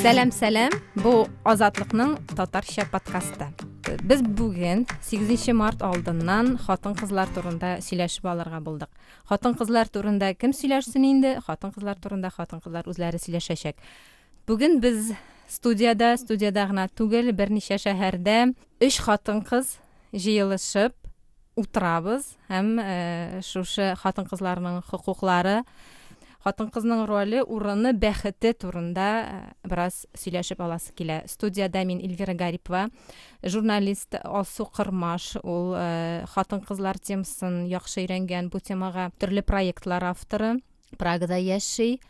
Сәлам, сәлам. Бу Азатлыкның татарча подкасты. Без бүген 8 март алдыннан хатын-кызлар турында сөйләшеп алырга булдык. Хатын-кызлар турында кем сөйләшсен инде? Хатын-кызлар турында хатын-кызлар үзләре сөйләшәчәк. Бүген без студиядә, студиядә гына түгел, берничә шәһәрдә өч хатын-кыз җыелышып утырабыз һәм э, шушы хатын-кызларның хокуклары, хатын-кызның роле, урыны, бәхете турында э, бераз сөйләшеп аласы килә. Студиядә мин Эльвира Гарипова, журналист Алсу Кырмаш, ул э, хатын-кызлар темасын яхшы өйрәнгән, бу темага төрле проектлар авторы, Прагада яши.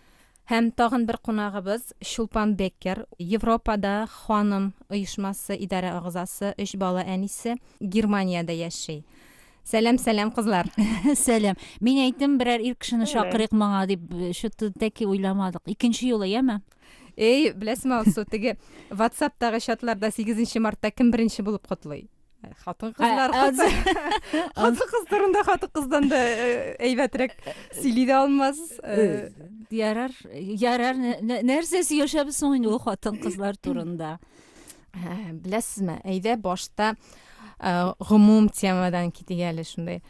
Һәм тагын бер кунагыбыз Чулпан Беккер, Европада Ханым оешмасы идарә агъзасы, өч бала әнисе, Германиядә яши. Сәлам, сәлам, кызлар. Сәлам. Мин әйттем, берәр ир кешене чакырыйк моңа дип, что-то тәки уйламадык. Икенче юлы, яме? Эй, беләсеңме, Алсу, теге WhatsApp-тагы чатларда 8 мартта кем беренче булып котлый? Хатын-кызлар хатын-кыз турында хатын-кыздан да э, әйбәтрәк сөйли дә алмас. Э. Ярар, ярар, нәрсә сөйләшәбез соң инде ул хатын-кызлар турында? Э, беләсезме, әйдә башта гомум темадан китик әле шундый.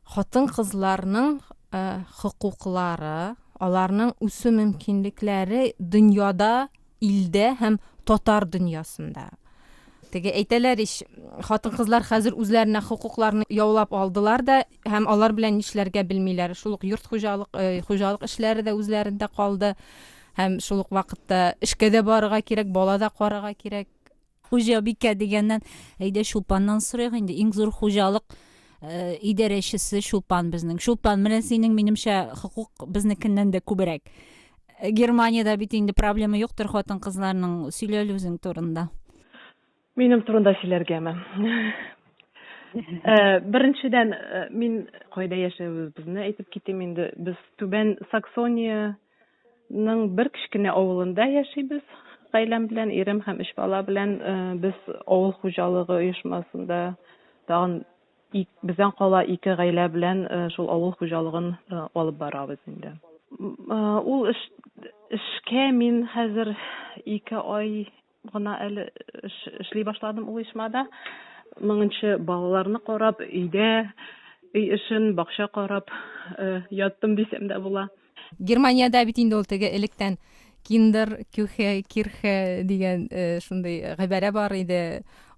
Хатын-кызларның хокуклары, аларның үсү мөмкинлекләре дөньяда, илдә һәм татар дөньясында. Теге әйтәләр ич, хатын-кызлар хәзер үзләренә хокукларны яулап алдылар да һәм алар белән нишләргә белмиләр. Шул ук йорт хуҗалык, э, хуҗалык эшләре дә үзләрендә калды. Һәм шул ук вакытта эшкә дә барырга кирәк, бала да карарга кирәк. Хуҗабикә дигәннән, әйдә Чулпаннан сорыйк инде. Иң зур хуҗалык э, идарәчесе Чулпан безнең. Чулпан, менә синең минемчә хокук безнекеннән дә күбрәк. Э, Германиядә бит инде проблема юктыр хатын-кызларның. Сөйлә әле үзең турында. Минем турында сөйләргәме? Э, беренчедән, э, мин кайда яшәвебезне әйтеп китим инде. Без Түбән Саксония Ның бер кечкенә авылында яшибез гаиләм белән, ирем һәм өч бала белән. Э, без авыл хуҗалыгы оешмасында тагын бездән кала ике гаилә белән э, шул авыл хуҗалыгын э, алып барабыз инде. Ул эш, эшкә мин хәзер ике ай гына әле эшли башладым ул оешмада. Моңынчы балаларны карап, өйдә өй эшен, бакча карап яттым дисәм дә була. Германиядә бит инде ул теге электән Киндер, Кюхе, Кирхе дигән э, шундый гыйбарә бар иде.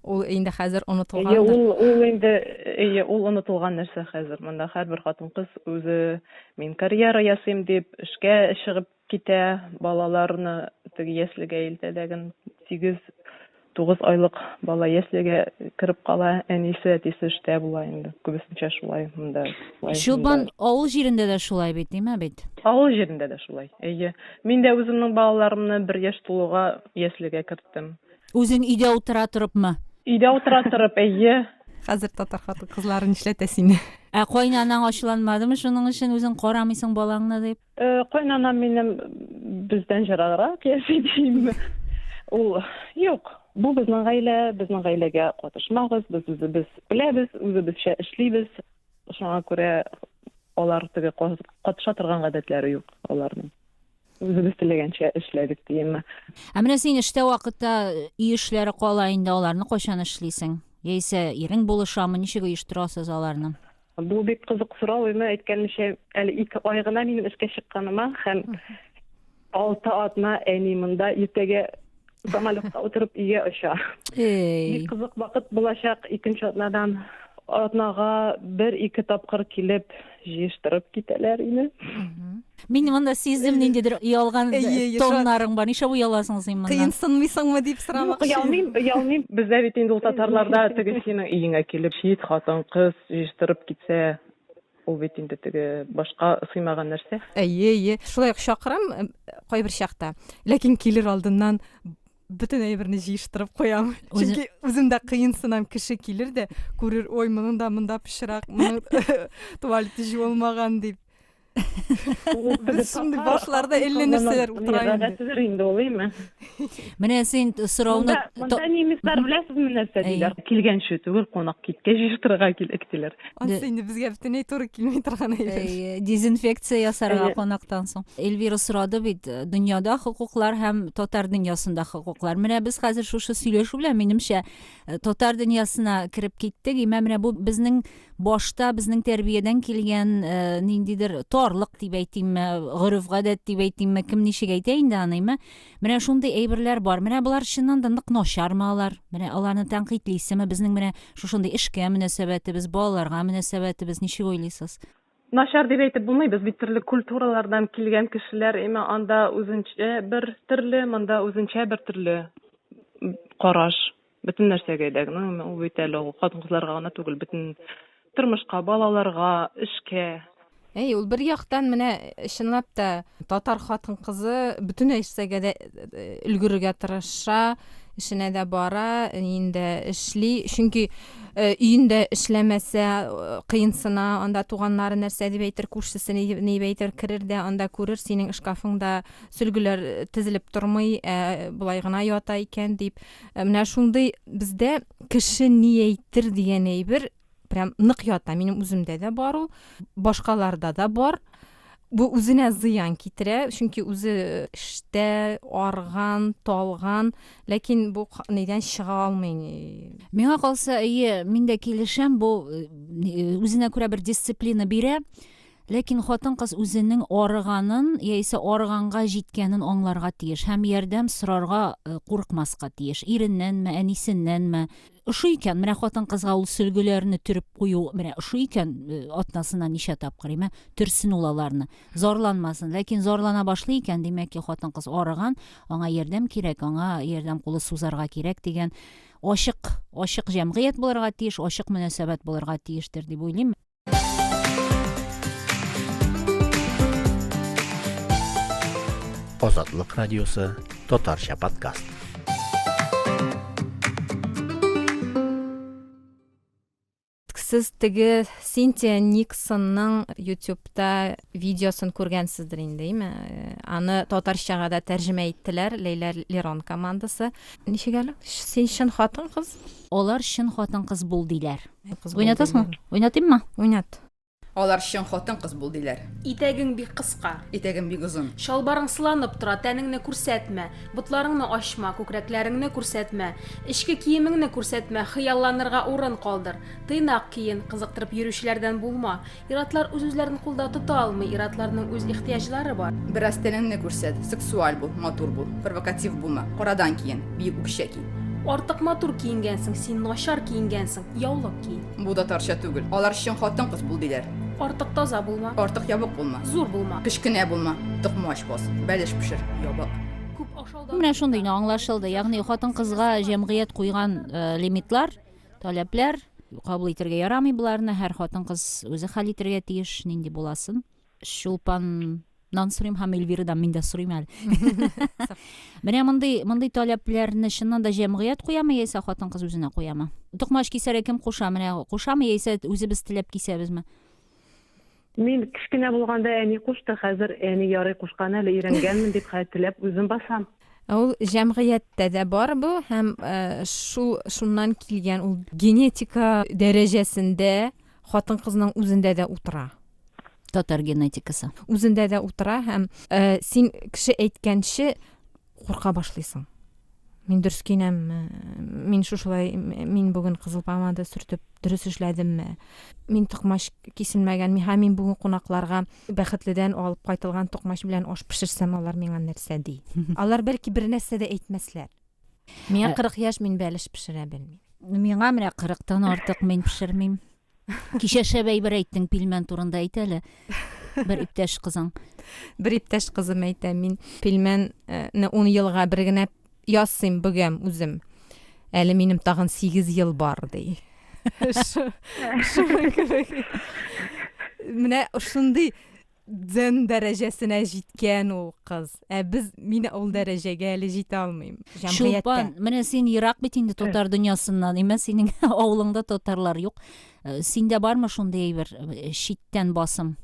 Ул инде хәзер онытылгандыр. Әйе, ул ул инде әйе, ул онытылган нәрсә хәзер. Монда һәрбер хатын-кыз үзе мин карьера ясыйм дип эшкә чыгып китә, балаларны теге яслегә илтә дәген 8 9 айлык бала яслегә кереп кала, әнисе, әтисе эштә була инде. Күбесенчә шулай монда. Чулпан, авыл җирендә дә шулай бит, димә бит? Авыл җирендә дә шулай, әйе. Мин дә үземнең балаларымны бер яшь тулуга яслегә керттем. Үзең өйдә утыра торыпмы? Өйдә утыра торып, әйе. Хәзер татар хатын-кызлары нишләтә сине? Ә кайнанаң ачуланмадымы шуның өчен, үзең карамыйсың балаңны дип? Э, кайнанам минем бездән җыраграк яши димме. Ул юк, бу безнең гаилә, безнең гаиләгә катышмагыз, без үзебез беләбез, үзебезчә эшлибез. Шуңа күрә алар теге катыша торган гадәтләре юк аларның. Үзебез теләгәнчә эшләдек димме. Ә менә син эштә вакытта өй эшләре кала инде, аларны кайчан эшлисең? Яисә ирең булышамы, ничек оештырасыз аларны? Бу бик кызык сорау, әмма әйткәнемчә, әле ике ай гына минем эшкә чыкканыма һәм алты атна әни монда иртәгә самолетка утырып өйгә оча. Эй. Бик кызык вакыт булачак икенче атнадан. Атнага бер-ике тапкыр килеп җыештырып китәләр иде. Мин монда сиздем ниндидер оялган тоннарың бар. Нишләп ояласың син моннан? Кыенсынмыйсыңмы дип сорамакчы. Юк, оялмыйм, оялмыйм. Бездә бит инде ул татарларда теге синең өеңә килеп чит хатын-кыз җыештырып китсә, ул бит инде теге башка сыймаган нәрсә. Әйе, әйе. Шулай ук чакырам кайбер чакта. Ләкин килер алдыннан бөтен әйберне җыештырып куям. Чөнки үзем дә кыенсынам, кеше килер дә күрер, ой, моның да монда пычрак, моның туалеты җуылмаган дип. Без шундый башларда әллә нәрсәләр утыра инде. Гадәтедер инде ул, әйме? Менә син сорауны Монда немецлар беләсезме нәрсә диләр? Килгәнче түгел, кунак киткәч җыештырырга кирәк диләр. Анысы инде безгә бөтенләй туры килми торган әйбер. Дезинфекция ясарга кунактан соң. Эльвира сорады бит, дөньяда хокуклар һәм татар дөньясында хокуклар. Менә без хәзер шушы сөйләшү белән, минемчә, татар дөньясына кереп киттек. Имә менә бу безнең башта безнең тәрбиядән килгән э, ниндидер тарлык дип әйтимме, гореф-гадәт дип әйтимме, кем ничек әйтә инде аны, име? Менә шундый әйберләр бар. Менә болар чыннан да нык начармы алар? Менә аларны тәнкыйтьлисеме? Безнең менә шушындый эшкә мөнәсәбәтебез, балаларга мөнәсәбәтебез ничек уйлыйсыз? Начар дип әйтеп булмый, без бит төрле культуралардан килгән кешеләр, әмма анда үзенчә бер төрле, монда үзенчә бер төрле караш. Бөтен нәрсәгә дә, ну, ул бит әле ул хатын-кызларга гына түгел, бөтен тормышка, балаларга, эшкә. Әй, ул бер яктан менә чынлап та татар хатын-кызы бөтен нәрсәгә дә э, өлгерергә тырыша, эшенә дә бара, өендә эшли. Чөнки э, өендә эшләмәсә, э, кыенсына, анда туганнары нәрсә дип әйтер, күршесе ни дип әйтер, керер дә анда күрер, синең шкафыңда сөлгеләр тезелеп тормый, ә болай гына ята икән дип. Э, менә шундый бездә кеше ни әйтер дигән әйбер прям нык ята. Минем үземдә дә бар ул, башкаларда да бар. Бу үзенә зыян китерә, чөнки үзе эштә арган, талган, ләкин бу нидән чыга алмый. Миңа калса, әйе, мин дә килешәм, бу э, үзенә күрә бер дисциплина бирә. Ләкин хатын-кыз үзенең арыганын яисә арыганга җиткәнен аңларга тиеш һәм ярдәм сорарга курыкмаска тиеш. Иреннәнме, әнисеннәнме. Ошый икән, менә хатын-кызга ул сөлгеләрне төреп кую, менә ошый икән, атнасына ничә тапкыр, име, төрсен ул аларны. Зарланмасын. Ләкин зарлана башлый икән, димәк ки, хатын-кыз арыган, аңа ярдәм кирәк, аңа ярдәм кулы сузарга кирәк дигән ачык, ачык җәмгыять булырга тиеш, ачык мөнәсәбәт булырга тиештер дип уйлыйм. Азатлык радиосы татарча подкаст. Сез теге Синтия Никсонның YouTube'та видеосын күргәнсездер инде, әйме? Аны татарчага да тәрҗемә иттеләр Ләйлә Лерон командасы. Ничек әле? Син чын хатын-кыз? Алар чын хатын-кыз бул диләр. Уйнатасыңмы? Уйнатыйммы? Уйнат. Алар чын хатын-кыз бул, диләр. Итәгең бик кыска. Итәгем бик озын. Чалбарың сыланып тора, тәнеңне күрсәтмә. Ботларыңны ачма, күкрәкләреңне күрсәтмә. Эчке киемеңне күрсәтмә, хыялланырга урын калдыр. Тыйнак киен, кызыктырып йөрүчеләрдән булма. Ир-атлар үз-үзләрен кулда тота алмый, ир-атларның үз ихтыяҗлары бар. Бераз тәнеңне күрсәт, сексуаль бул, матур бул, провокатив булма, карадан киен, биек үкчә ки. Артык матур киенгәнсең, син начар киенгәнсең, яулык ки. Бу татарча түгел. Алар чын хатын-кыз бул, диләр. Артык таза булма. Артык ябык булма. Зур булма. Кечкенә булма. Токмач бас, бәлеш пешер, ябык. Күп ашаудан Менә шундый гына аңлашылды. Ягъни хатын-кызга җәмгыять куйган э, лимитлар, таләпләр кабул итәргә ярамый боларны. Һәр хатын-кыз үзе хәл итәргә тиеш, нинди буласын. Чулпаннан сорыйм һәм Эльвирадан мин дә сорыйм әле. Менә мондый мондый таләпләрне чыннан да җәмгыять куямы яисә хатын-кыз үзенә куямы? Токмач кисәргә кем куша? Менә кушамы яисә үзебез теләп кисәбезме? Мин кечкенә булганда әни кушты, хәзер әни ярый кушкан әле, өйрәнгәнмен дип хәзер теләп үзем басам. Ә ул җәмгыятьтә дә бар бу һәм э, шул шуннан килгән ул генетика дәрәҗәсендә хатын-кызның үзендә дә утыра. Татар генетикасы. Үзендә дә утыра һәм э, син кеше әйткәнче курка башлыйсың. Мин дөрес киенәмме? Мин шушылай, мин бүген кызыл помада сөртеп дөрес эшләдемме? Мин токмач киселмәгән, һәм мин бүген кунакларга бәхетледән алып кайтылган токмач белән аш пешерсәм, алар миңа нәрсә ди? Алар бәлки бер нәрсә дә әйтмәсләр. Миңа 40 яшь, мин бәлеш пешерә белмим. Миңа менә 40-тан артык мин пешермим. Кичә шәп әйбер әйттең пилмән турында әйт әле. Бер иптәш кызың. Бер иптәш кызым әйтә, мин пилмәнне 10 елга бер генә ясыйм, бөгәм үзем. Әле минем тагын 8 ел бар, ди. Шуның кебек. Менә шундый дзен дәрәҗәсенә җиткән ул кыз. Ә без мин ул дәрәҗәгә әле җитә алмыйм. Җәмгыятьтә. Чулпан, менә син ерак бит инде татар дөньясыннан, имә синең авылыңда татарлар юк. Э, синдә бармы шундый әйбер, э, читтән басым?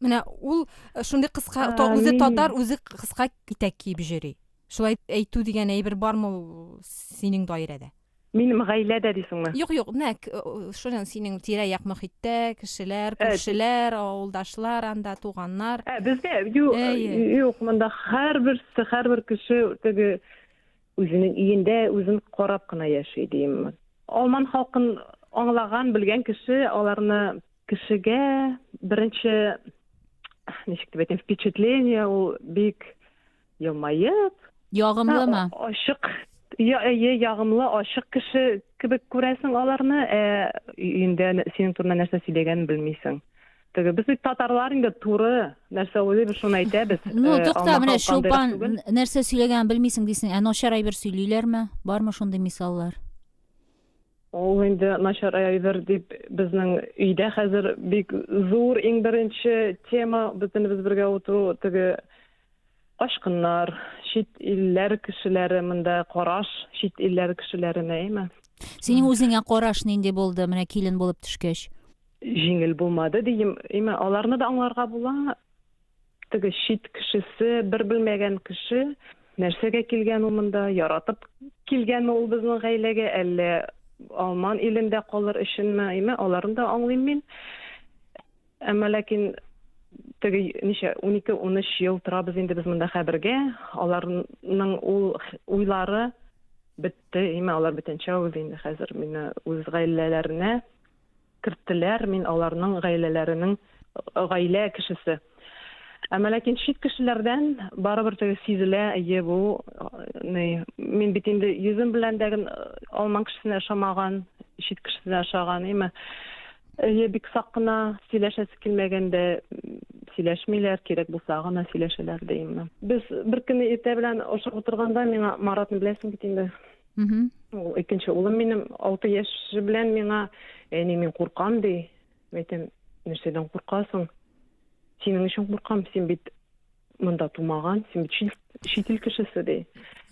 Менә ул э, шундый кыска, үзе татар, үзе кыска итәк киеп йөри. Шулай әйтү дигән әйбер бармы ул синең даирәдә? Минем гаиләдә дисеңме? Юк, юк, менә шуның синең тирә-як мохиттә кешеләр, э, күршеләр, авылдашлар анда, туганнар. Ә, бездә юк, юк, монда һәрберсе, һәрбер кеше теге үзенең өендә үзен карап кына яши дим. Алман халкын аңлаган, белгән кеше аларны кешегә беренче ничек дип әйтим, впечатление ул бик елмаеп, ягымлымы? Ачык, я, әйе, ягымлы, ачык кеше кебек күрәсең аларны, ә өендә синең турында нәрсә сөйләгәнен белмисең. Теге без бит татарлар инде туры, нәрсә уйлыйбыз, шуны әйтәбез. Ну, э, тукта, менә Чулпан нәрсә сөйләгәнен белмисең дисең, ә начар әйбер сөйлиләрме? Бармы шундый мисаллар? Ул инде начар әйбер дип безнең өйдә хәзер бик зур иң беренче тема бөтенебез бергә утыру теге качкыннар, чит илләр кешеләре монда караш чит илләр кешеләренә, әйме? Синең үзеңә караш нинди булды, менә килен булып төшкәч? Җиңел булмады дием, әйме, аларны да аңларга була. Теге чит кешесе, бер белмәгән кеше, нәрсәгә килгән ул монда, яратып килгәнме ул безнең гаиләгә, әллә алман илендә калыр өченме, әйме, аларны да аңлыйм мин. Әмма ләкин теге ничә, 12-13 ел торабыз инде без монда хәбергә, аларның ул уйлары бетте, әйме, алар бүтәнчә уйлый инде хәзер мине үз гаиләләренә керттеләр, мин аларның гаиләләренең гаилә кешесе. Әмма ләкин чит кешеләрдән барыбер теге сизелә, әйе, бу ни, мин бит инде йөзем белән дә алман кешесенә ошамаган, чит кешесенә ошаган, әйме. Әйе, бик сак кына сөйләшәсе килмәгәндә сөйләшмиләр, кирәк булса гына сөйләшәләр димме. Без бер көнне иртә белән ашап утырганда миңа Маратны беләсең бит инде. Ул икенче улым минем 6 яше белән миңа, әни, мин куркам, ди. Мин әйтәм, нәрсәдән куркасың? Синең өчен куркам, син бит монда тумаган, син бит чит, чит ил кешесе, ди.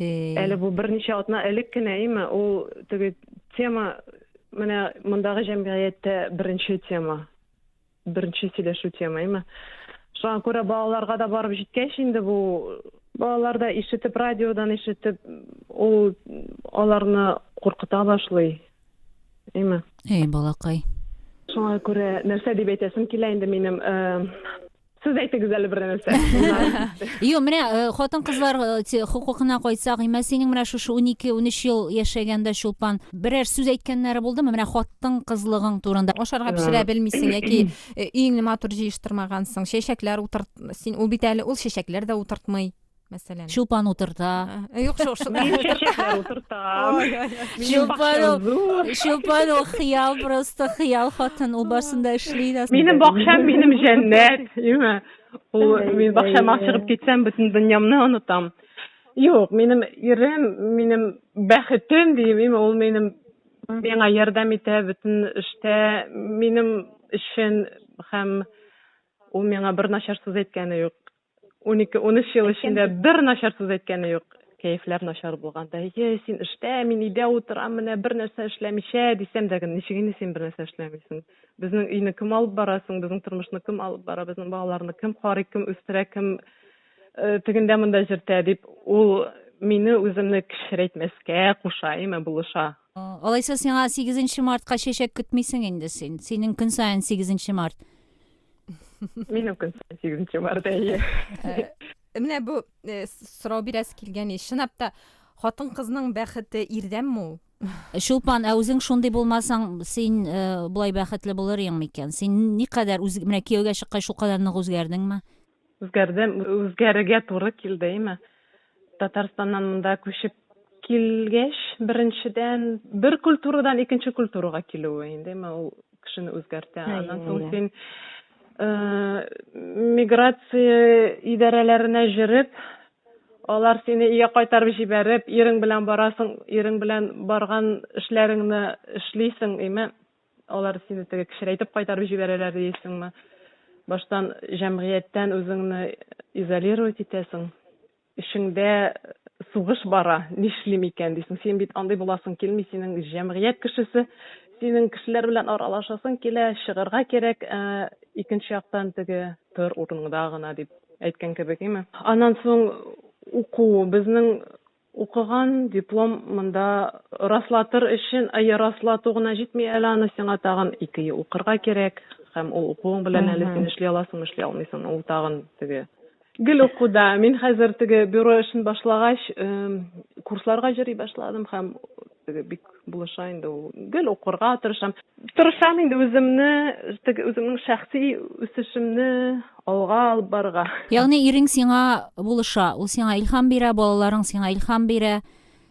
Әле бу берничә атна элек кенә, әйме, ул теге тема менә мондагы җәмгыятьтә беренче тема. беренче сөйләшү тема, әйме? Шуңа күрә балаларга да барып җиткәч инде бу балалар да ишетеп, радиодан ишетеп, ул аларны куркыта башлый. Әйме? Эй, балакай. Шуңа күрә нәрсә дип әйтәсем килә инде минем, э, Сез әйтегез әле бер нәрсә. Юк, менә э, хатын-кызлар э, хокукына кайтсак, имә синең менә шушы 12-13 ел яшәгәндә Чулпан, берәр сүз әйткәннәре булдымы? Менә хатын-кызлыгың турында. Ашарга пешерә белмисең яки э, өеңне матур җыештырмагансың, чәчәкләр утырт, син ул бит әле ул чәчәкләр дә утыртмый мәсәлән. Чулпан утырта. Юк, шул шул. Мин чәчәкләр утыртам. Чулпан ул, Чулпан ул хыял просто, хыял хатын, ул барсын да эшли дә. Минем бакчам минем җәннәт, димә. Ул мин бакчама чыгып китсәм, бөтен дөньямны онытам. Юк, минем ирем, минем бәхетем дим, ул минем миңа ярдәм итә бөтен эштә, минем өчен һәм ул миңа бер начар сүз әйткәне юк. 12-13 ел эчендә бер начар сүз әйткәне юк. Кәефләр начар булганда, "Е, син эштә, мин өйдә утырам, менә бер нәрсә эшләмичә", дисәм дә, ничек инде син бер нәрсә эшләмисең? Безнең өйне кем алып бара соң? Безнең тормышны кем алып бара? Безнең балаларны кем карый, кем үстерә, кем э, тегендә монда җөртә дип, ул мине үземне кечерәйтмәскә куша, әйме, булыша. Алайса сиңа 8 мартка чәчәк көтмисең инде син. Синең көн саен 8 март. Минем көн саен 8 март, әйе. Э, менә бу э, сорау бирәсе килгән ич. Чынлап та хатын-кызның бәхете ирдәнме ул? Чулпан, ә үзең шундый булмасаң, син э, болай бәхетле булыр идең микән? Син никадәр үз менә кияүгә чыккач шулкадәр нык үзгәрдеңме? Үзгәрдем, үзгәрергә туры килде, әйме. Татарстаннан монда күчеп килгәч, беренчедән, бер культурадан икенче культурага килүе инде, әйме, ул кешене үзгәртә. Аннан соң син э, миграция идарәләренә җөреп, алар сине өйгә кайтарып җибәреп, ирең белән барасың, ирең белән барган эшләреңне эшлисең, әйме. Алар сине теге кечерәйтеп кайтарып җибәрәләр дисеңме? Баштан җәмгыятьтән үзеңне изолировать итәсең. Эчеңдә сугыш бара, нишлим икән дисең. Син бит андый буласың килми, синең җәмгыять кешесе, синең кешеләр белән аралашасың килә, чыгарга кирәк. Ә, Икенче яктан теге тор урыныңда гына дип әйткән кебек, име. Аннан соң уку безнең укыган диплом монда раслатыр өчен, әйе, раслату гына җитми әле аны сиңа тагын 2 ел укырга кирәк һәм ул укуың белән әле син эшли аласыңмы, эшли алмыйсыңмы, ул тагын теге гел укуда. Мин хәзер теге бюро эшен башлагач, курсларга йөри башладым һәм теге бик булыша инде ул. Гел укырга тырышам. Тырышам инде үземне, теге үземнең шәхси үсешемне алга алып барырга. Ягъни ирең сиңа булыша, ул сиңа илһам бирә, балаларың сиңа илһам бирә.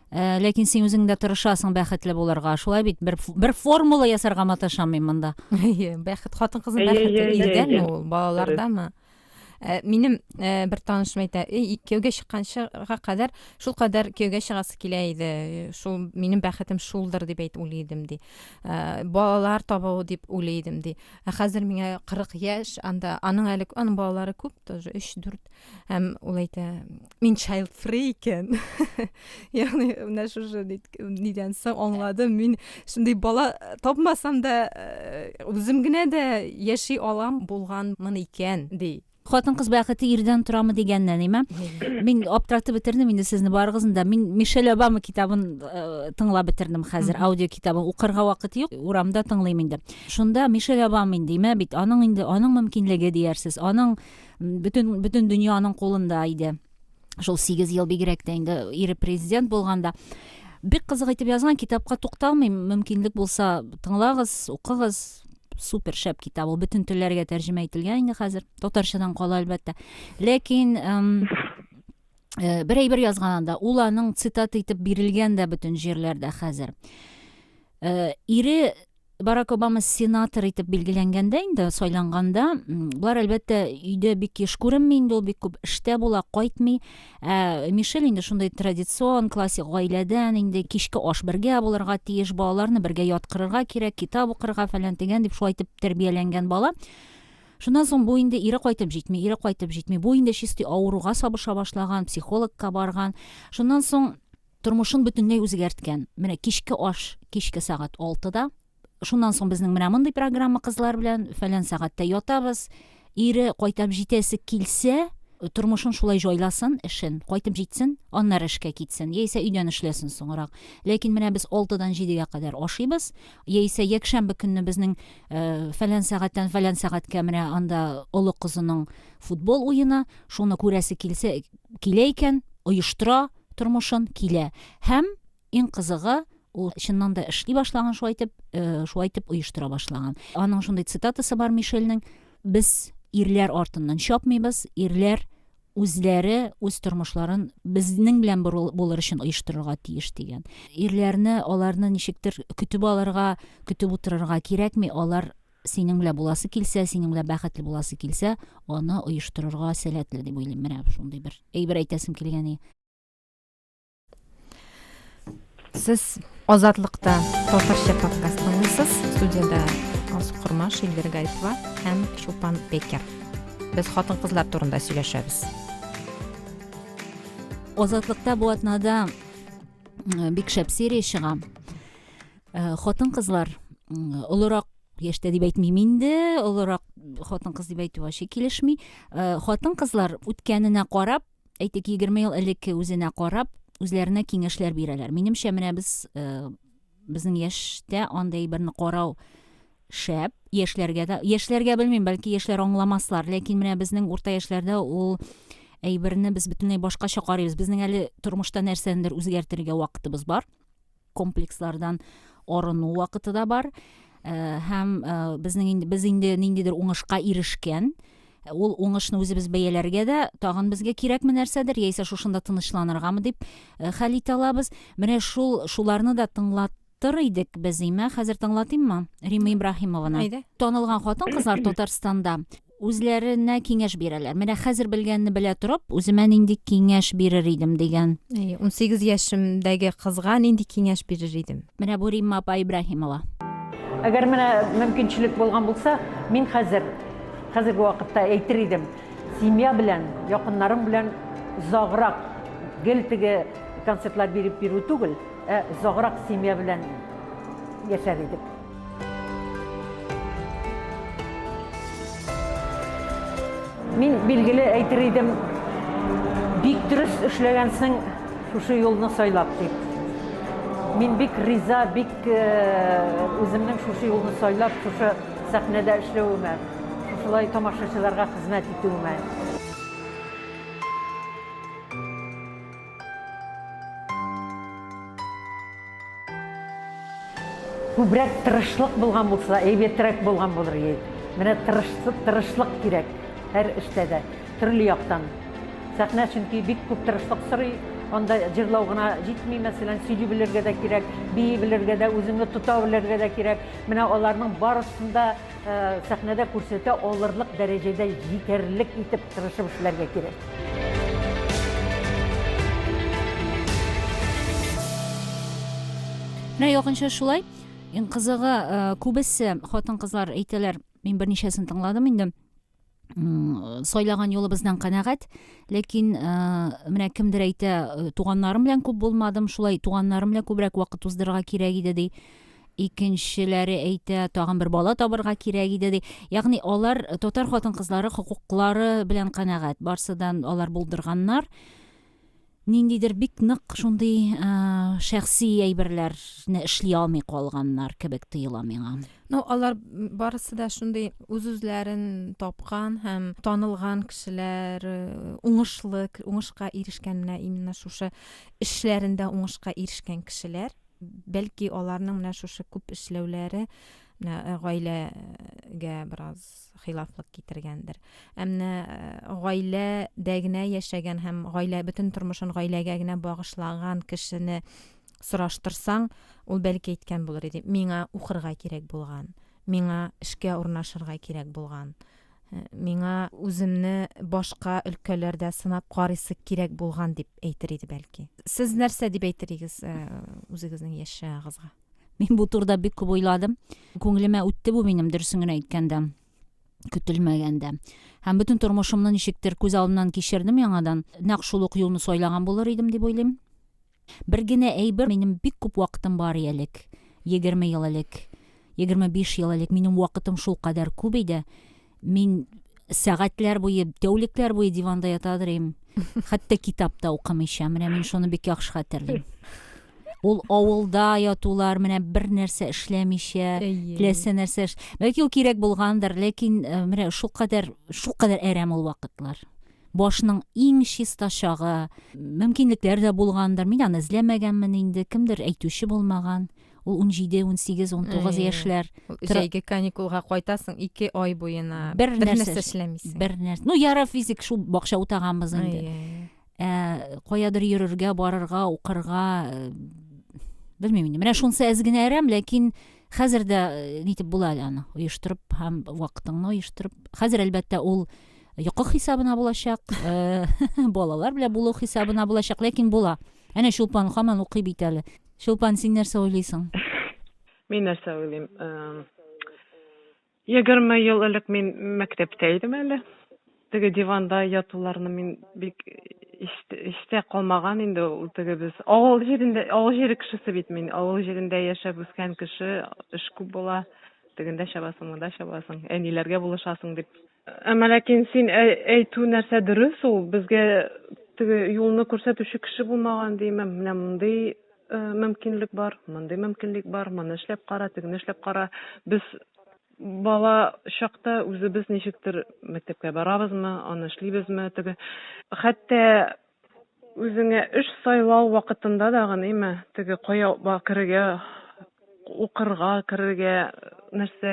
Э, ләкин син үзең дә тырышасың бәхетле булырга. Шулай бит, бер бер формула ясарга маташам мин монда. Әйе, бәхет, хатын-кызның бәхете ирдәме ул, балалардамы? Э, минем э, бер танышым әйтә, эй, кияүгә чыкканчыга кадәр шул кадәр кияүгә чыгасы килә иде, шул минем бәхетем шулдыр дип әйт уйлый идем ди. Э, балалар табу дип уйлый идем ди. Ә хәзер миңа 40 яшь, анда аның әле аның балалары күп тоже, 3-4. Һәм ул әйтә, мин child free икән. Ягъни менә шушы нидән соң аңладым, мин шундый бала тапмасам да, э, үзем генә дә яши алам булганмын икән, ди. Хатын-кыз бәхете ирдән торамы дигәннән, име? Мин аптыратып бетердем инде сезне барыгызны да. Мин Мишель Обама китабын э, тыңлап бетердем хәзер, аудио китабын. Укырга вакыт юк, урамда тыңлыйм инде. Шунда Мишель Обама инде, име бит, аның инде, аның мөмкинлеге диярсез, аның бөтен бөтен дөнья аның кулында иде шул 8 ел бигрәк тә инде ире президент булганда бик кызык итеп язган китапка тукталмыйм мөмкинлек булса тыңлагыз укыгыз супер шәп китап ул бөтен телләргә тәрҗемә ителгән инде хәзер татарчадан кала әлбәттә ләкин э, бер әйбер язган анда ул аның цитата итеп бирелгән дә бөтен җирләрдә хәзер э, ире Барак Обама сенатор итеп билгеләнгәндә инде, сайланганда, болар әлбәттә өйдә бик еш күренми инде, ул бик күп эштә була, кайтмый. Ә Мишель инде шундый традицион, классик гаиләдән инде кичке аш бергә булырга тиеш, балаларны бергә яткырырга кирәк, китап укырга фәлән дигән дип шулай итеп тәрбияләнгән бала. Шуннан соң бу инде ире кайтып җитми, ире кайтып җитми. Бу инде чистый авыруга сабыша башлаган, психологка барган. Шуннан соң Тормышын бөтенләй үзгәрткән. Менә кичке аш кичке сәгать алтыда. Шуннан соң безнең менә мондый программа кызлар белән, фәлән сәгатьтә ятабыз. Ире кайтып җитәсе килсә, тормышын шулай җайласын, эшен, кайтып җитсен, аннары эшкә китсен, яисә өйдән эшләсен соңрак. Ләкин менә без алтыдан җидегә кадәр ашыйбыз, яисә якшәмбе көнне безнең э, фәлән сәгатьтән фәлән сәгатькә менә анда олы кызының футбол уены, шуны күрәсе килсә, килә икән, оештыра, тормышын килә. Һәм иң кызыгы, ул чыннан да эшли башлаган шулай итеп, э, шулай итеп оештыра башлаган. Аның шундый цитатасы бар Мишельнең: Без ирләр артыннан чапмыйбыз, ирләр үзләре үз тормышларын безнең белән булыр өчен оештырырга тиеш дигән. Ирләрне аларны ничектер көтеп алырга, көтеп утырырга кирәкми, алар синең белән буласы килсә, синең белән бәхетле буласы килсә, аны оештырырга сәләтле дип уйлыйм. Менә шундый бер әйбер әйтәсем килгән иде. Сез Азатлыкта татарча подкаст тыңлыйсыз. Студияда Алсу Кормаш, Эльвира Гарипова һәм Чулпан Бекер. Без хатын-кызлар турында сөйләшәбез. Азатлыкта бу атнада э, бик шәп серия чыга. Э, хатын-кызлар олырак яшьтә дип әйтмим инде, олырак хатын-кыз дип әйтү вообще килешми. Э, хатын-кызлар үткәненә карап, әйтик, 20 ел элекке үзенә карап, үзләренә киңәшләр бирәләр. Минемчә, менә без э, безнең яшьтә андый әйберне карау шәп, яшьләргә дә, яшьләргә белмим, бәлки яшьләр аңламаслар, ләкин менә безнең урта яшьләрдә ул әйберне без бөтенләй башкача карыйбыз. Безнең әле тормышта нәрсәнедер үзгәртергә вакытыбыз бар. комплекслардан арыну вакыты да бар. Э, һәм э, безнең инде без инде ниндидер уңышка ирешкән. Ул уңышны үзебез бәяләргә дә тагын безгә кирәкме нәрсәдер, яисә шушында тынычланыргамы дип э, хәл итә алабыз. Менә шул шуларны да тыңлаттыр идек без, име? Хәзер тыңлатыйммы? Римма Ибраһимованы. Әйдә. Танылган хатын-кызлар Татарстанда үзләренә киңәш бирәләр. Менә хәзер белгәнне белә торып, үземә нинди киңәш бирер идем дигән. Әйе, 18 яшемдәге кызга нинди киңәш бирер идем? Менә бу Римма апа Ибраһимова. Әгәр менә мөмкинчелек булган булса, мин хәзер, хәзерге вакытта әйтер идем, семья белән, якыннарың белән озаграк, гел теге концертлар биреп йөрү түгел, ә озаграк семья белән яшәр идек. Мин, билгеле, әйтер идем, бик дөрес эшләгәнсең шушы юлны сайлап дип. Мин бик риза, бик үземнең шушы юлны сайлап, шушы сәхнәдә эшләвемә, шушылай тамашачыларга хезмәт итүемә. Күбрәк тырышлык булган булса, әйбәтрәк булган булыр иде. Менә тырышлык, тырышлык кирәк һәр эштә дә, төрле яктан. Сәхнә чөнки бик күп тырышлык сорый. Анда җырлау гына җитми, мәсәлән, сөйли белергә дә кирәк, бии белергә дә, үзеңне тота белергә дә кирәк. Менә аларның барысын да сәхнәдә күрсәтә алырлык дәрәҗәдә җитәрлек итеп тырышып эшләргә кирәк. Менә якынча шулай. Иң кызыгы, күбесе хатын-кызлар әйтәләр, мин берничәсен тыңладым инде. Сайлаган юлыбыздан канәгать, ләкин менә кемдер әйтә, туганнарым белән күп булмадым, шулай туганнарым белән күбрәк вакыт уздырырга кирәк иде ди. Икенчеләре әйтә, тагын бер бала табырга кирәк иде ди. Ягъни алар татар хатын-кызлары хокуклары белән канәгать. Барсыдан алар булдырганнар. Ниндидер бик нык шундый шәхси әйберләрне эшли алмый калганнар кебек тоела миңа. Ну, алар барысы да шундый үз-үзләрен тапкан һәм танылган кешеләр, уңышлы, уңышка ирешкән менә именно шушы эшләрендә уңышка ирешкән кешеләр. Бәлки аларның менә шушы күп эшләүләре менә э, гаиләгә бераз хилафлык китергәндер. Ә менә э, гаиләдә генә яшәгән һәм гаилә бөтен тормышын гаиләгә генә багышлаган кешене сораштырсаң, ул бәлки әйткән булыр иде, миңа укырга кирәк булган, миңа эшкә урнашырга кирәк булган. Миңа үземне башка өлкәләрдә сынап карыйсы кирәк булган дип әйтер иде бәлки. Сез нәрсә дип әйтер идегез үзегезнең яшь чагыгызга? Мин бу турыда бик күп уйладым. Күңелемә үтте бу минем, дөресен генә әйткәндә. Көтелмәгәндә. Һәм бөтен тормышымны ничектер күз алдымнан кичердем яңадан. Нәкъ шул ук юлны сайлаган булыр идем дип уйлыйм. Бер генә әйбер, минем бик күп вакытым бар элек, 20 ел элек, 25 ел элек минем вакытым шулкадәр күп иде. Мин сәгатьләр буе, тәүлекләр буе диванда ятадыр идем. Хәтта китап та укымыйча. Менә мин шуны бик яхшы хәтерлим. Ул авылда ятулар, менә бер нәрсә эшләмичә, теләсә нәрсә эш. Бәлки ул кирәк булгандыр, ләкин э, менә шулкадәр, шулкадәр әрәм ул вакытлар. Башның иң чиста чагы. Мөмкинлекләр дә булгандыр. Мин аны эзләмәгәнмен инде. Кемдер әйтүче булмаган. Ул 17, 18, 19 яшьләр. Җәйге каникулга кайтасың, 2 ай буена бер нәрсә эшләмисең. Бер нәрсә. Ну, яра физик шул бакча утаганбыз инде. Ә каядыр йөрергә, барырга, укырга, э, белмим инде. Менә шунысы әз генә әрәм, ләкин хәзер дә э, нитеп була әле аны оештырып һәм вакытыңны оештырып. Хәзер, әлбәттә, ул йокы хисабына булачак, э, балалар белән булу хисабына булачак, ләкин була. Әнә Чулпан һаман укый бит әле. Чулпан, син нәрсә уйлыйсың? Мин нәрсә уйлыйм? 20 ел элек мин мәктәптә идем әле. Теге диванда ятуларны мин бик истә калмаган инде ул теге без авыл җирендә, авыл җире кешесе бит мин. Авыл җирендә яшәп үскән кеше, эш күп була. Тегендә чабасың, монда чабасың, әниләргә булышасың дип. Әмма ләкин син әйтү нәрсә дөрес ул, безгә теге юлны күрсәтүче кеше булмаган димме, менә мондый э, мөмкинлек бар, мондый мөмкинлек бар, моны эшләп кара, тегене эшләп кара. Без бала чакта үзебез ничектер мәктәпкә барабызмы, аны эшлибезме, теге хәтта Үзеңә эш сайлау вакытында да гыныймы, теге кая керергә, укырга керергә, нәрсә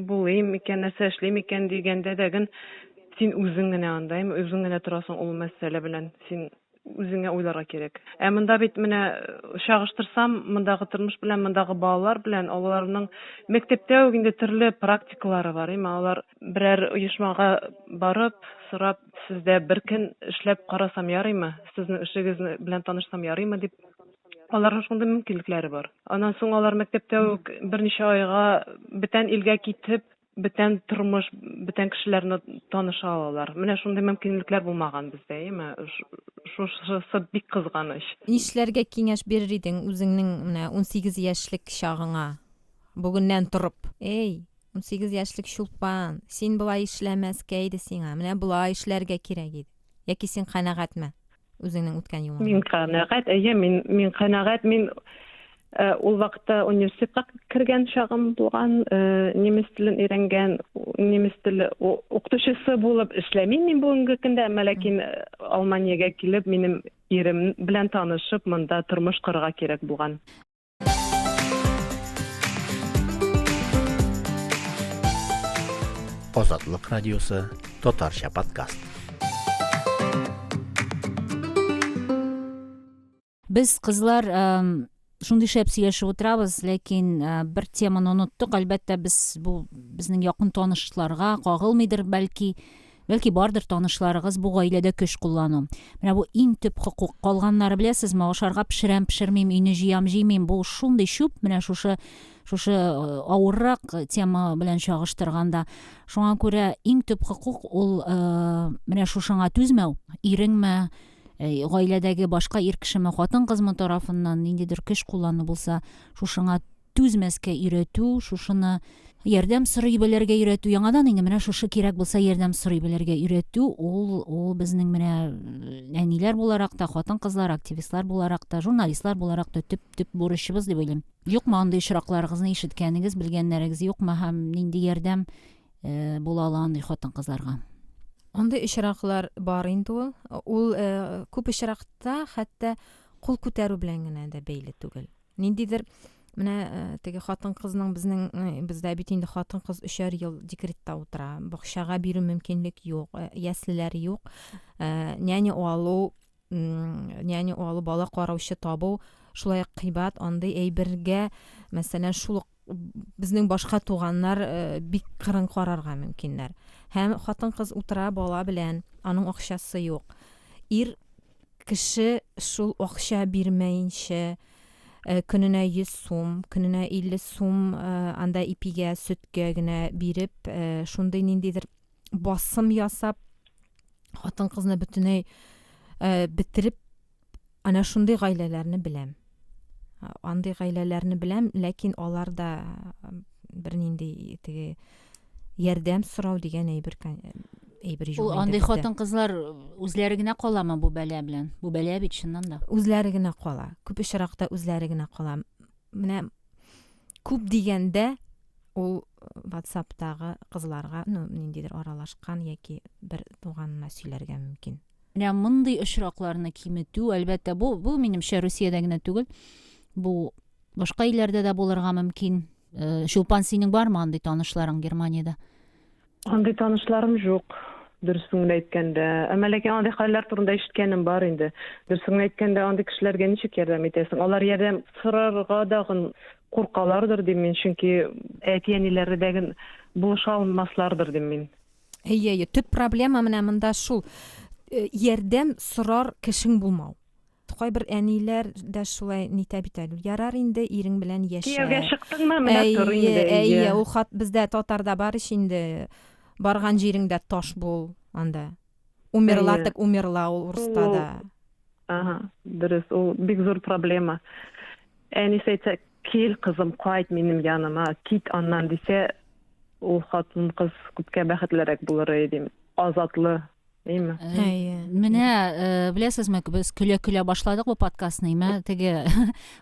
булыйм икән, нәрсә эшлим икән дигәндә дә ген син үзең генә анда, үзең генә торасың ул мәсьәлә белән. Син үзеңә уйларга кирәк. Ә монда бит менә чагыштырсам, мондагы тормыш белән, мондагы балалар белән, аларның мәктәптә үк инде төрле практикалары бар, әйме, алар берәр оешмага барып, сорап, сездә бер көн эшләп карасам ярыймы, сезнең эшегез белән танышсам ярыймы дип, аларның шундый мөмкинлекләре бар. Аннан соң алар мәктәптә үк берничә айга бүтән илгә китеп, бүтән тормыш, бүтән кешеләрне таныша алалар. Менә шундый мөмкинлекләр булмаган бездә, әйеме? Шушысы бик кызганыч. Нишләргә киңәш бирер идең үзеңнең менә 18 яшьлек чагыңа? Бүгеннән торып. Эй! 18 яшьлек Чулпан, син болай эшләмәскә иде сиңа, менә болай эшләргә кирәк иде. Яки син канәгатьме үзеңнең үткән юлыңнан? Мин канәгать, әйе, мин мин канәгать. Мин э, ул вакытта университетка кергән чагым булган, э, немец телен өйрәнгән, немец теле укытучысы булып эшләмим мин бүгенге көндә, әмма ләкин э, Алманиягә килеп, минем ирем белән танышып, монда тормыш корырга кирәк булган. Азатлык радиосы татарча подкаст. Без кызлар шундый шәп сөйләшеп утырабыз, ләкин э, бер теманы оныттык. Әлбәттә, без бу безнең якын танышларга кагылмыйдыр, бәлки. Бәлки бардыр танышларыгыз бу гаиләдә көч куллану. Менә бу иң төп хокук. Калганнары беләсезме, ашарга пешерәм, пешермим, өйне җыям, җыймыйм. Бу шундый чүп, менә шушы шушы э, авыррак тема белән чагыштырганда. Шуңа күрә иң төп хокук ул э, менә шушыңа түзмәү. Иреңме, э, гаиләдәге башка ир кешеме, хатын-кызмы тарафыннан ниндидер көч куллану булса, шушыңа түзмәскә өйрәтү, шушыны ярдәм сорый белергә өйрәтү, яңадан инде менә шушы кирәк булса ярдәм сорый белергә өйрәтү, ул ул безнең менә әниләр буларак та, хатын-кызлар, активистлар буларак та, журналистлар буларак та төп төп бурычыбыз дип уйлыйм. Юкмы андый очракларыгызны ишеткәнегез, белгәннәрегез юкмы һәм нинди ярдәм э, була ала андый хатын-кызларга? Андый очраклар бар инде ул. Ул э, күп очракта хәтта кул күтәрү белән генә дә бәйле түгел. Ниндидер менә э, теге хатын-кызның безнең э, бездә бит инде хатын-кыз өчәр ел декретта утыра. Бакчага бирү мөмкинлек юк, э, яслеләр юк. Няня алу, няня алу, бала караучы табу шулай ук кыйбат. Андый әйбергә, мәсәлән, шул ук безнең башка туганнар бик кырын карарга мөмкиннәр. Һәм хатын-кыз утыра бала белән, аның акчасы юк. Ир Кеше шул акча бирмәенчә, э, көненә 100 сум, көненә 50 сум э, анда ипигә, сөткә генә биреп, э, шундый ниндидер басым ясап, хатын-кызны бөтенләй бетереп, әнә шундый гаиләләрне беләм. Андый гаиләләрне беләм, ләкин алар да бернинди теге ярдәм сорау дигән әйбер әйбер юк. Ул андый хатын-кызлар үзләре генә каламы бу бәла белән? Бу бәла бит чыннан да. Үзләре генә кала. Күп очракта үзләре генә кала. Менә күп дигәндә ул WhatsApp-тагы кызларга, ну, ниндидер аралашкан яки бер туганына сөйләргә мөмкин. Менә мондый очракларны киметү, әлбәттә, бу, бу минемчә Русиядә генә түгел. Бу башка илләрдә дә булырга мөмкин. Э, Чулпан, синең бармы андый танышларың Германиядә? Андый танышларым юк, дөресен генә әйткәндә. Әмма ләкин андый хәлләр турында ишеткәнем бар инде. Дөресен генә әйткәндә, андый кешеләргә ничек ярдәм итәсең? Алар ярдәм сорарга дагын куркалардыр дим мин, чөнки әти-әниләре дә булыша алмаслардыр дим мин. Әйе, әйе. Төп проблема менә монда шул. Э, ярдәм сорар кешең булмау. Кайбер әниләр дә шулай нитә бит әле. Ярар инде, ирең белән яшә. Кияүгә чыктыңмы, менә тор инде. Әйе, ул хат бездә татарда бар ич инде. Барган җиреңдә таш бул анда. Умерла так умерла ул урыста да. Ага, дөрес, ул бик зур проблема. Әнисе әйтсә, кил, кызым, кайт минем яныма, кит аннан дисә, ул хатын-кыз күпкә бәхетлерәк булыр иде дим. Азатлы, әйме? Әйе. Менә, э, беләсезме, без көлә-көлә башладык бу подкастны, әйме? Теге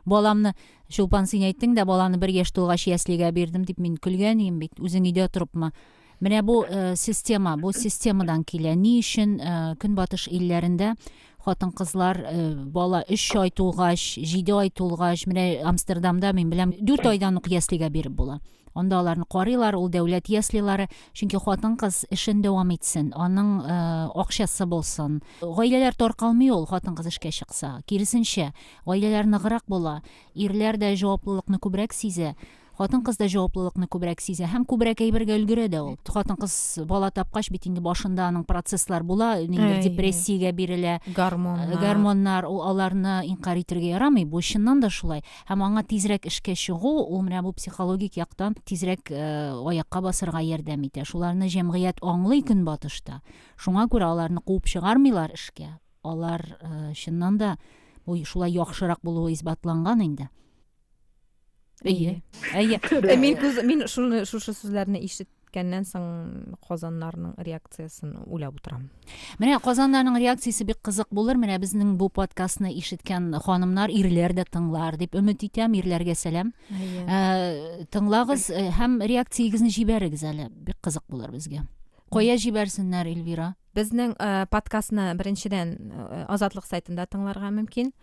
баламны, Чулпан, син әйттең дә, баланы бер яшь тулгач яслигә бирдем дип мин көлгән идем бит. Үзең өйдә торыпмы? Менә бу э, система, бу системадан килә. Ни өчен э, Көнбатыш илләрендә хатын-кызлар э, бала 3 ай тулгач, 7 ай тулгач, менә Амстердамда мин беләм, 4 айдан ук яслигә биреп була. Анда аларны карыйлар, ул дәүләт яслилары, чөнки хатын-кыз эшен дәвам итсен, аның э, акчасы булсын. Гаиләләр таркалмый ул хатын-кыз эшкә чыкса. Киресенчә, гаиләләр ныграк була, ирләр дә җаваплылыкны күбрәк сизә. Хатын-кыз да җаваплылыкны күбрәк сизә һәм күбрәк әйбергә өлгерә дә ул. Хатын-кыз бала тапкач бит инде башында аның процесслар була, ниндидер депрессиягә бирелә. Гормоннар. Э, гормоннар, ул аларны инкарь итәргә ярамый, бу чыннан да шулай. Һәм аңа тизрәк эшкә чыгу, ул менә бу психологик яктан тизрәк э, аякка басырга ярдәм итә. Шуларны җәмгыять аңлый көнбатышта. Шуңа күрә аларны куып чыгармыйлар эшкә. Алар э, чыннан да бу шулай яхшырак булуы исбатланган инде. Әйе. Әйе. Э, мин күз мин шуны шушы сүзләрне ишеткәннән соң казаннарның реакциясен уйлап утырам. Менә казаннарның реакциясе бик кызык булыр. Менә безнең бу подкастны ишеткән ханымнар, ирләр дә тыңлар дип өмет итәм. Ирләргә сәлам. Э, тыңлагыз э, һәм реакциягезне җибәрегез әле. Бик кызык булыр безгә. Кая җибәрсеннәр, Эльвира? Безнең э, подкастны беренчедән э, Азатлык сайтында тыңларга мөмкин.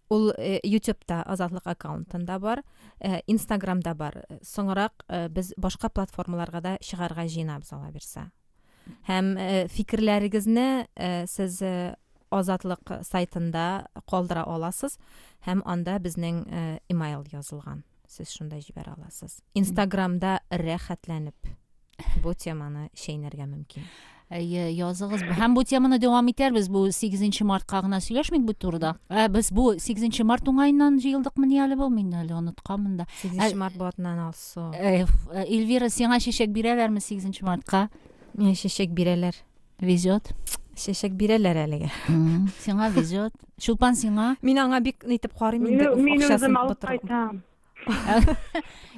Ул э, YouTube'та Азатлык аккаунтында бар, Instagramда бар. Соңрак без башка платформаларга да чыгарга җыенабыз ала бирсә. Һәм фикерләрегезне сез Азатлык сайтында калдыра аласыз һәм анда безнең email язылган. Сез шунда җибәрә аласыз. Инстаграмда рәхәтләнеп бу теманы чәйнәргә мөмкин. Әйе, языгыз. Һәм бу теманы дәвам итәрбез. Бу 8 мартка гына сөйләшмик бу турыда. Ә, без бу 8 март уңаеннан җыелдыкмыни әле бу? Мин әле онытканмын да. 8 март бу атнан алсу. Э, Эльвира, сиңа чәчәк бирәләрме 8 мартка? Миңа чәчәк бирәләр. Везет. Чәчәк бирәләр әлегә. Сиңа везет. Чулпан сиңа? Мин аңа бик нитеп карыйм инде. Мин үзем алып кайтам.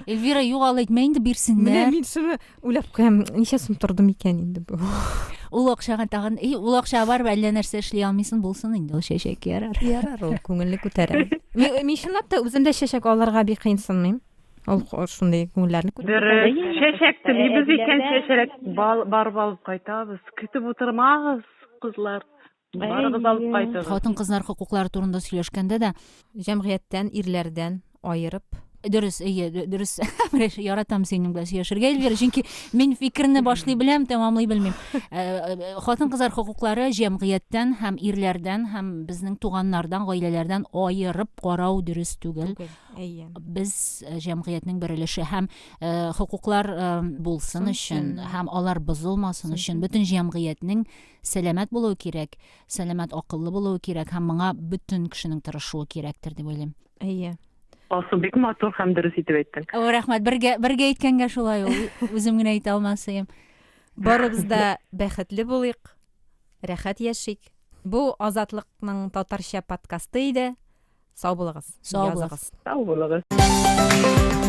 Эльвира, юк, алай әйтмә инде, бирсеннәр. Менә мин шуны уйлап куям, ничә сум торды микән инде бу? Ул акчага тагын, и, ул акчага барып әллә нәрсә эшли алмыйсың, булсын инде ул чәчәк, ярар. Ярар ул, күңелне күтәрә. Мин, мин чынлап та үзем дә чәчәк алырга бик кыенсынмыйм. Ул шундый күңелләрне күтәрә. Дөрес, чәчәк телибез икән, чәчәк барып алып кайтабыз. Көтеп утырмагыз, кызлар. Барыгыз алып кайтыгыз. Хатын-кызлар хокуклары турында сөйләшкәндә дә җәмгыятьтән, ирләрдән аерып. Дөрес, әйе, дөрес. Менә яратам синең белән сөйләшергә, Эльвира, чөнки мин фикерне башлый беләм, тәмамлый белмим. Э, э, хатын-кызлар хокуклары җәмгыятьтән һәм ирләрдән һәм безнең туганнардан, гаиләләрдән аерып карау дөрес түгел. Түгел, әйе. Без э, җәмгыятьнең бер өлеше һәм хокуклар булсын өчен һәм алар бозылмасын өчен бөтен җәмгыятьнең Сәламәт булуы кирәк, сәламәт акыллы булуы кирәк һәм моңа бөтен кешенең тырышуы кирәктер дип уйлыйм. Әйе. Алсу, бик матур һәм дөрес итеп әйттең. О, рәхмәт. Бергә, бергә әйткәнгә шулай ул. Үзем генә әйтә алмас идем. Барыбыз да бәхетле булыйк, рәхәт яшик. Бу Азатлыкның татарча подкасты иде. Сау булыгыз. Сау булыгыз. Сау булыгыз.